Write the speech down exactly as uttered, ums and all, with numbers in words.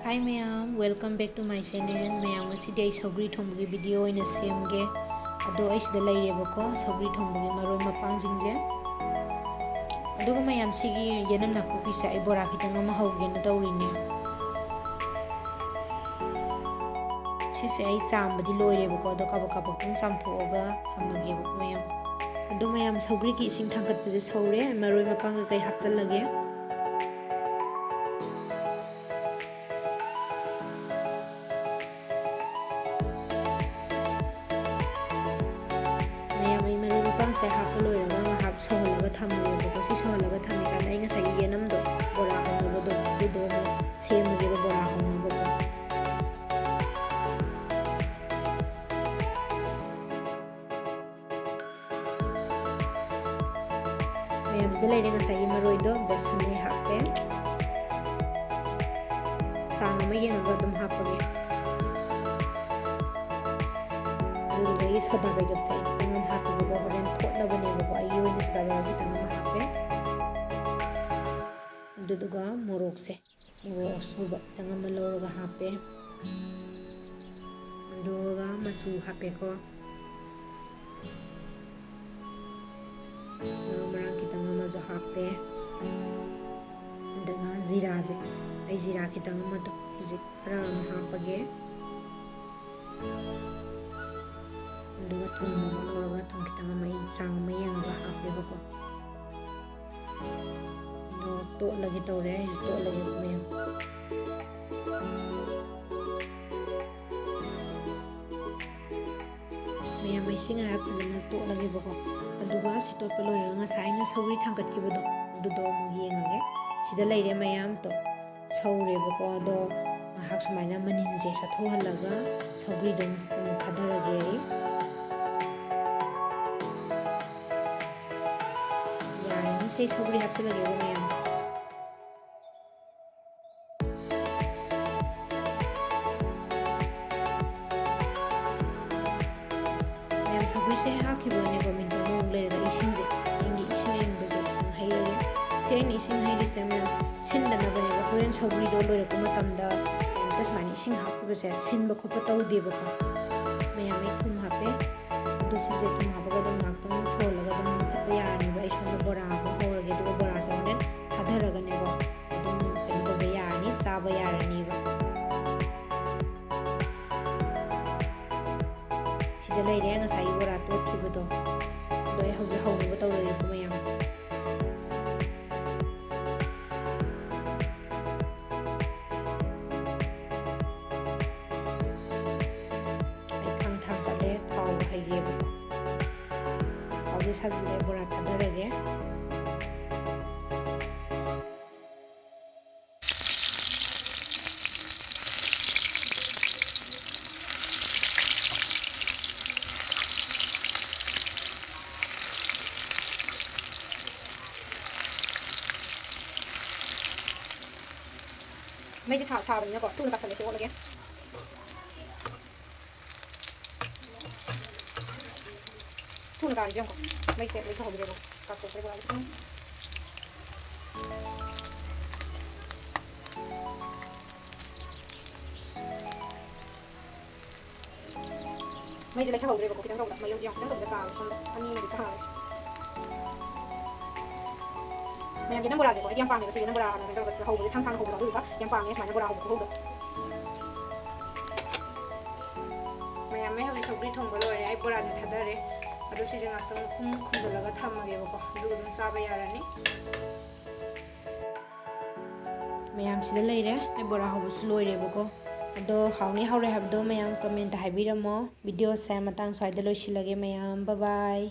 Hi ꯃꯌꯥꯝ, welcome back to my channel. ꯃꯌꯥꯝ, ꯉꯁꯤꯗꯤ ꯑꯩ ꯁꯧꯒ꯭ꯔꯤ ꯊꯣꯡꯕꯒꯤ video ꯑꯣꯏꯅ ꯁꯦꯝꯒꯦ꯫ ꯑꯗꯣ ꯑꯩ ꯁꯤꯗ ꯂꯩꯔꯦꯕꯀꯣ, ꯁꯧꯒ꯭ꯔꯤ ꯊꯣꯡꯕꯒꯤ ꯃꯔꯣꯏ ꯃꯄꯥꯡꯁꯤꯡꯁꯦ꯫ ꯑꯗꯨꯒ ꯃꯌꯥꯝ, ꯁꯤꯒꯤ ꯌꯦꯅꯝ ꯅꯥꯀꯨꯞꯄꯤꯁꯦ ꯑꯩ ꯕꯣꯔꯥ ꯈꯤꯇꯪ ꯑꯃ ꯍꯧꯒꯦꯅ ꯇꯧꯔꯤꯅꯦ꯫ ꯁꯤꯁꯦ ꯑꯩ ꯆꯥꯝꯕꯗꯤ ꯂꯣꯏꯔꯦꯕꯀꯣ, ꯑꯗꯣ ꯀꯥꯕꯛ ꯀꯥꯕꯛꯇꯪ ꯆꯥꯝꯊꯣꯛꯑꯒ ꯊꯝꯃꯒꯦꯕ ꯃꯌꯥꯝ꯫ ꯑꯗꯣ ꯃꯌꯥꯝ, ꯁꯧꯒ꯭ꯔꯤꯒꯤ ꯏꯁꯤꯡ ꯊꯥꯡꯒꯠꯄꯁꯦ ꯁꯧꯔꯦ, ꯃꯔꯣꯏ ꯃꯄꯥꯡ ꯀꯩꯀꯩ ꯍꯥꯞꯆꯜꯂꯒꯦ꯫ ꯃꯌꯥꯝ, ꯑꯩ ꯃꯔꯣꯏ ꯃꯄꯥꯡꯁꯦ ꯍꯥꯞꯄ ꯂꯣꯏꯔꯒ ꯉꯥꯏꯍꯥꯛ ꯁꯧꯍꯜꯂꯒ ꯊꯝꯃꯦꯕꯀꯣ꯫ ꯁꯤ ꯁꯧꯍꯜꯂꯒ ꯊꯝꯃꯤꯀꯥꯟꯗ ꯑꯩ ꯉꯁꯥꯏꯒꯤ ꯌꯦꯅꯝꯗꯣ, ꯕꯣꯔꯥ ꯍꯧꯅꯕꯗꯣ, ꯑꯗꯨꯗꯣ ꯑꯃꯨꯛ ꯁꯦꯝꯃꯒꯦꯕ, ꯕꯣꯔꯥ ꯍꯧꯅꯕꯀꯣ꯫ ꯃꯌꯥꯝꯁꯤꯗ ꯂꯩꯔꯦ ꯉꯁꯥꯏꯒꯤ ꯃꯔꯣꯏꯗꯣ, ꯕꯦꯁꯟ ꯑꯩ ꯍꯥꯞꯄꯦ꯫ ꯆꯥꯡ ꯑꯃ ꯌꯦꯡꯉꯒ ꯑꯗꯨꯝ ꯍꯥꯞꯄꯒꯦ꯫ ꯑꯗꯨꯗꯒꯤ soda baigapꯁꯦ ꯑꯩ ꯈꯤꯇꯪ ꯑꯃ ꯍꯥꯞꯄꯤꯕꯀꯣ, ꯍꯣꯔꯦꯟ ꯊꯣꯠꯅꯕꯅꯦꯕꯀꯣ꯫ ꯑꯩꯒꯤ ꯑꯣꯏꯅ soda baigap ꯈꯤꯇꯪ ꯑꯃ ꯍꯥꯞꯄꯦ꯫ ꯑꯗꯨꯗꯨꯒ ꯃꯣꯔꯣꯛꯁꯦ, ꯃꯣꯔꯣꯛ ꯑꯁꯨꯕ ꯈꯤꯇꯪ ꯑꯃ ꯂꯧꯔꯒ ꯍꯥꯞꯄꯦ꯫ ꯑꯗꯨꯒ ꯃꯆꯨ ꯍꯥꯞꯄꯦꯀꯣ꯫ ꯃꯔꯨ ꯃꯔꯥꯡ ꯈꯤꯇꯪ ꯑꯃꯁꯨ ꯍꯥꯞꯄꯦ꯫ ꯑꯗꯨꯒ ꯖꯤꯔꯥꯁꯦ, ꯑꯩ ꯖꯤꯔꯥ ꯈꯤꯇꯪ ꯑꯃꯗꯣ ꯈꯤꯖꯤꯛ ꯈꯔ ꯑꯃ ꯍꯥꯞꯄꯒꯦ꯫ ꯑꯗꯨꯒ ꯊꯨꯝ ꯑꯃ ꯂꯧꯔꯒ ꯊꯨꯝ ꯈꯤꯇꯪ ꯑꯃ ꯑꯩ ꯆꯥꯡ ꯑꯃ ꯌꯦꯡꯉꯒ ꯍꯥꯞꯄꯦꯕꯀꯣ꯫ ꯑꯗꯣ ꯇꯣꯠꯂꯒꯦ ꯇꯧꯔꯦ, ꯑꯩꯁꯦ ꯇꯣꯠꯂꯒꯦ ꯃꯌꯥꯝ꯫ ꯃꯌꯥꯝ, ꯑꯩꯁꯤ ꯉꯥꯏꯍꯥꯛ ꯐꯖꯅ ꯇꯣꯠꯂꯒꯦꯕꯀꯣ꯫ ꯑꯗꯨꯒ ꯁꯤ ꯇꯣꯠꯄ ꯂꯣꯏꯔꯒ ꯉꯁꯥꯏ ꯑꯩꯅ ꯁꯧꯒ꯭ꯔꯤ ꯊꯥꯡꯒꯠꯈꯤꯕꯗꯣ, ꯑꯗꯨꯗꯣ ꯑꯃꯨꯛ ꯌꯦꯡꯉꯒꯦ꯫ ꯁꯤꯗ ꯂꯩꯔꯦ ꯃꯌꯥꯝꯗꯣ꯫ ꯁꯧꯔꯦꯕꯀꯣ꯫ ꯑꯗꯣ ꯉꯥꯏꯍꯥꯛ ꯁꯨꯃꯥꯏꯅ ꯃꯅꯤꯟꯁꯦ ꯆꯠꯊꯣꯛꯍꯜꯂꯒ ꯁꯧꯒ꯭ꯔꯤꯗꯣ ꯉꯁꯤ ꯑꯃꯨꯛ ꯊꯥꯗꯔꯒꯦ ꯑꯩ꯫ ꯌꯥꯔꯅꯤ, ꯁꯤ ꯁꯧꯒ꯭ꯔꯤ ꯍꯥꯞꯆꯤꯜꯂꯒꯦꯀꯣ ꯃꯌꯥꯝ꯫ ꯃꯌꯥꯝ, ꯁꯧꯒ꯭ꯔꯤꯁꯦ ꯍꯥꯞꯈꯤꯕꯒꯅꯦꯀꯣ, ꯃꯤꯅꯤꯠ ꯑꯃꯃꯨꯛ ꯂꯩꯔꯒ ꯏꯁꯤꯡꯁꯦ, ꯅꯪꯒꯤ ꯏꯁꯤꯡ ꯑꯌꯤꯡꯕꯁꯦ ꯈꯤꯇꯪ ꯍꯩꯔꯒꯦ꯫ ꯁꯤ ꯑꯩꯅ ꯏꯁꯤꯡ ꯍꯩꯔꯤꯁꯦ ꯃꯌꯥꯝ ꯁꯤꯟꯗꯅꯕꯅꯦꯕ꯫ ꯍꯣꯔꯦꯟ ꯁꯧꯒ꯭ꯔꯤꯗꯣ ꯂꯣꯏꯔꯛꯄ ꯃꯇꯝꯗ ꯀꯩꯝꯇ ꯁꯨꯃꯥꯏꯅ ꯏꯁꯤꯡ ꯍꯥꯞꯈꯤꯕꯁꯦ ꯁꯤꯟꯕ ꯈꯣꯠꯄ ꯇꯧꯗꯦꯕꯀꯣ꯫ ꯃꯌꯥꯝ ꯑꯩ ꯊꯨꯝ ꯍꯥꯞꯄꯦ꯫ ꯑꯗꯨ ꯁꯤꯁꯦ ꯊꯨꯝ ꯍꯥꯞꯄꯒ ꯑꯗꯨꯝ ꯉꯥꯏꯍꯥꯛꯇꯪ ꯁꯧꯍꯜꯂꯒ ꯑꯗꯨꯝ ꯃꯨꯊꯠꯄ ꯌꯥꯔꯅꯦꯕ꯫ ꯑꯩ ꯁꯣꯝꯗ ꯕꯣꯔꯥ ꯑꯃ ꯍꯧꯔꯒꯦ, ꯑꯗꯨꯒ ꯕꯣꯔꯥꯁꯦ ꯍꯣꯔꯦꯟ ꯊꯥꯗꯔꯒꯅꯦꯀꯣ ꯑꯗꯨꯝ ꯀꯩꯅꯣ ꯇꯧꯕ ꯌꯥꯔꯅꯤ, ꯆꯥꯕ ꯌꯥꯔꯅꯤꯕ꯫ ꯁꯤꯗ ꯂꯩꯔꯦ ꯉꯁꯥꯏꯒꯤ ꯕꯣꯔꯥ ꯇꯣꯠꯈꯤꯕꯗꯣ꯫ ꯑꯗꯣ ꯑꯩ ꯍꯧꯖꯤꯛ ꯍꯧꯅꯕ ꯇꯧꯔꯒꯦꯀꯣ ꯃꯌꯥꯝ꯫ ꯑꯩ ꯈꯥꯡ ꯊꯥꯡꯒꯠꯂꯦ, ꯊꯥꯎ ꯍꯩꯔꯦꯕꯀꯣ꯫ ꯊꯥꯎꯁꯦ ꯁꯥꯖꯤꯜꯂꯦ, ꯕꯣꯔꯥ ꯊꯥꯗꯔꯒꯦ꯫ ꯃꯩꯁꯦ ꯊꯥ ꯁꯥꯕꯅꯤꯅꯀꯣ ꯊꯨꯅ ꯀꯥꯁꯜꯂꯦ꯫ ꯁꯤ ꯑꯣꯠꯂꯒꯦ꯫ ꯊꯨꯅ ꯀꯥꯔꯤꯁꯦ ꯌꯦꯡꯉꯨꯀꯣ꯫ ꯃꯩꯁꯦ ꯂꯣꯏ ꯊꯧꯍꯧꯗ꯭ꯔꯦꯕ꯫ ꯀꯥꯞꯊꯣꯛꯈ꯭ꯔꯦ ꯕꯣꯔꯥꯁꯦ꯫ ꯃꯩꯁꯦ ꯂꯩꯊꯍꯧꯗ꯭ꯔꯦꯕꯀꯣ, ꯈꯤꯇꯪ ꯇꯧꯕꯗ꯫ ꯃꯩ ꯍꯧꯖꯤꯛ ꯌꯥꯝ ꯈꯤꯇꯪ ꯇꯧꯕꯗ ꯀꯥꯔꯦ꯫ ꯁꯣꯝꯗ ꯑꯅꯤ ꯑꯃꯗꯤ ꯀꯥꯔꯦ꯫ ꯃꯌꯥꯝ ꯌꯦꯅꯝ ꯕꯣꯔꯥꯁꯦꯀꯣ ꯑꯩꯗꯤ ꯌꯥꯝ ꯄꯥꯝꯃꯦꯕ꯫ ꯁꯤ ꯌꯦꯅꯝ ꯕꯣꯔꯥ ꯍꯥꯟꯅ ꯀꯩꯅꯣ ꯇꯧꯔꯒ ꯁꯤꯗ ꯍꯧꯕꯁꯦ ꯁꯥꯡ ꯁꯥꯡꯅ ꯍꯧꯕꯗꯣ ꯑꯗꯨꯗꯨꯒ ꯌꯥꯝ ꯄꯥꯝꯃꯦ ꯁꯨꯃꯥꯏꯅ ꯕꯣꯔꯥ ꯍꯧꯕ ꯈꯨꯍꯧꯗꯣ꯫ ꯃꯌꯥꯝ ꯑꯩ ꯍꯧꯖꯤꯛ ꯁꯧꯒ꯭ꯔꯤ ꯊꯣꯡꯕ ꯂꯣꯏꯔꯦ꯫ ꯑꯩ ꯕꯣꯔꯥꯁꯦ ꯊꯥꯗꯔꯦ꯫ ꯑꯗꯣ ꯁꯤꯁꯦ ꯉꯥꯛꯇꯪ ꯃꯈꯨꯝ ꯈꯨꯝꯖꯤꯜꯂꯒ ꯊꯝꯃꯒꯦꯕꯀꯣ, ꯑꯗꯨꯒ ꯑꯗꯨꯝ ꯆꯥꯕ ꯌꯥꯔꯅꯤ꯫ ꯃꯌꯥꯝꯁꯤꯗ ꯂꯩꯔꯦ꯫ ꯑꯩ ꯕꯣꯔꯥ ꯍꯧꯕꯁꯨ ꯂꯣꯏꯔꯦꯕꯀꯣ꯫ ꯑꯗꯣ ꯍꯥꯎꯅꯤ ꯍꯥꯎꯔꯣꯏ ꯍꯥꯏꯕꯗꯣ ꯃꯌꯥꯝ ꯀꯃꯦꯟꯇ ꯍꯥꯏꯕꯤꯔꯝꯃꯣ꯫ ꯚꯤꯗꯤꯑꯣꯁꯦ ꯃꯇꯥꯡ ꯁ꯭ꯋꯥꯏꯗ ꯂꯣꯏꯁꯤꯜꯂꯒꯦ ꯃꯌꯥꯝ꯫ ꯕꯥꯏ ꯕꯥꯏ꯫